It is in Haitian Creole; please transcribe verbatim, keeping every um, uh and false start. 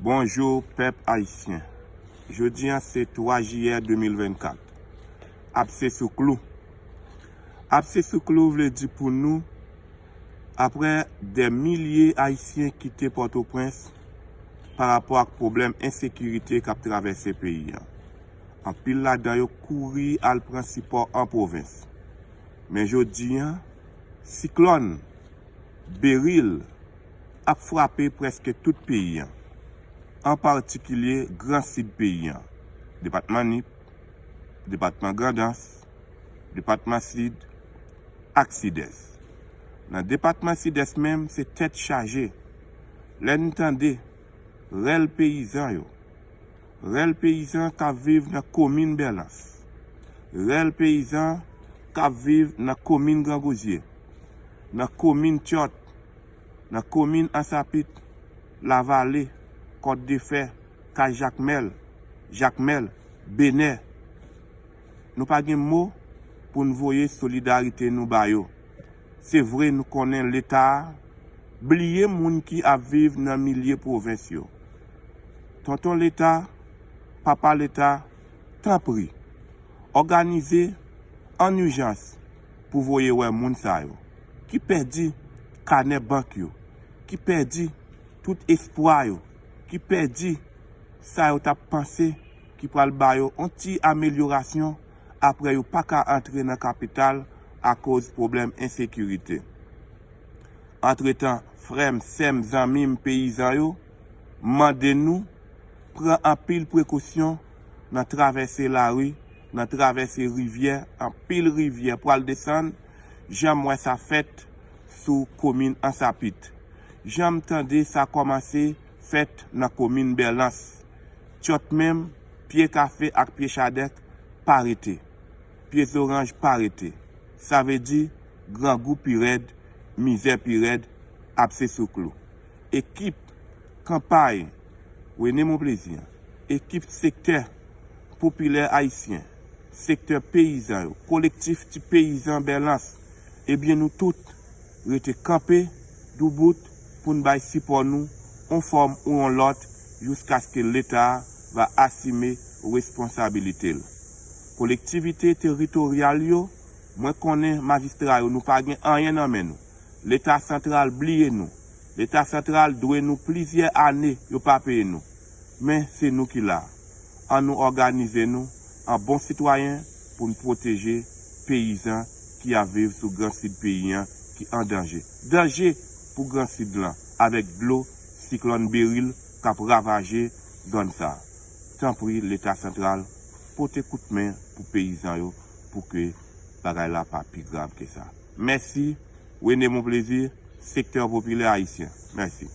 Bonjou pèp ayisyen. Jodi a se twa jiyè de mil vennkat. Apse sou klou. Apse sou klou vle di pou nou, apre dè milye ayisyen kite Pòtoprens pa rapò ak pwoblèm ensekirite k ap travèse peyi a. Anpil ladan yo kouri al pran sipò an pwovens. Men jodi a, siklòn Beryl ap frape prèske tout peyi a, an patikilye Gran Sid peyi a, depatman Nip, depatman Grandans, depatman Sid ak Sidès. Nan depatman Sidès menm, se tèt chaje lè n tande rèl peyizan yo, rèl peyizan k ap viv nan komin Bèlans, rèl peyizan k ap viv nan komin Gran Gouzye, nan komin Tyòt, nan komin Ansapit, Lavale, Kòt de Fè, Kay Jakmèl, Jakmèl, Benè. Nou pa gen mo pou n voye solidarite nou ba yo. Se vre, nou konnen Leta a bliye moun ki ap viv nan milye pwovens yo. Tonton Leta, papa Leta, tanpri, òganize an ijans pou voye wè moun sa yo ki pèdi kanè bank yo, ki pèdi tout espwa yo, ki pèdi sa yo t ap panse ki pral ba yo yon ti amelyorasyon apre yo pa ka antre nan kapital akoz pwoblèm ensekirite. Antretan, frè m, sè m, zanmi m, peyizan yo, mande nou pran anpil prekosyon nan travèse lari, nan travèse rivyè, anpil rivyè pral desann, jan m wè sa fèt sou komin Ansapit. Jan m tande sa kòmanse fèt nan komin Bèlans. Tyòt menm, pye kafe ak pye chadèk pa rete. Pye zoranj pa rete. Sa vle di, grangou pi rèd, mizè pi rèd, apse sou klou. Ekip kanpay Rene Monplezi an, ekip sektè popilè ayisyen, sektè peyizan yo, kolektif ti peyizan Bèlans, ebyen nou tout rete kanpe doubout pou n bay sipò nou yon fòm ou yon lòt jiskaske Leta a va asime responsabilite l. Kolektivite teritoryal yo, mwen konnen majistra yo nou pa gen anyen nan men nou. Leta santral bliye nou. Leta santral dwe nou plizyè ane yo pa peye nou. Men se nou ki la. An nou òganize nou an bon sitwayen pou n pwoteje peyizan ki ap viv sou Gran Sid peyi an ki an danje. Danje pou Gran Sid lan avèk dlo siklòn Beryl k ap ravaje zòn sa a. Tanpri, Leta santral, pote kout men pou peyizan yo pou ke bagay la pa pi grav ke sa. Mèsi, Rene Monplezi, sektè popilè ayisyen. Mèsi.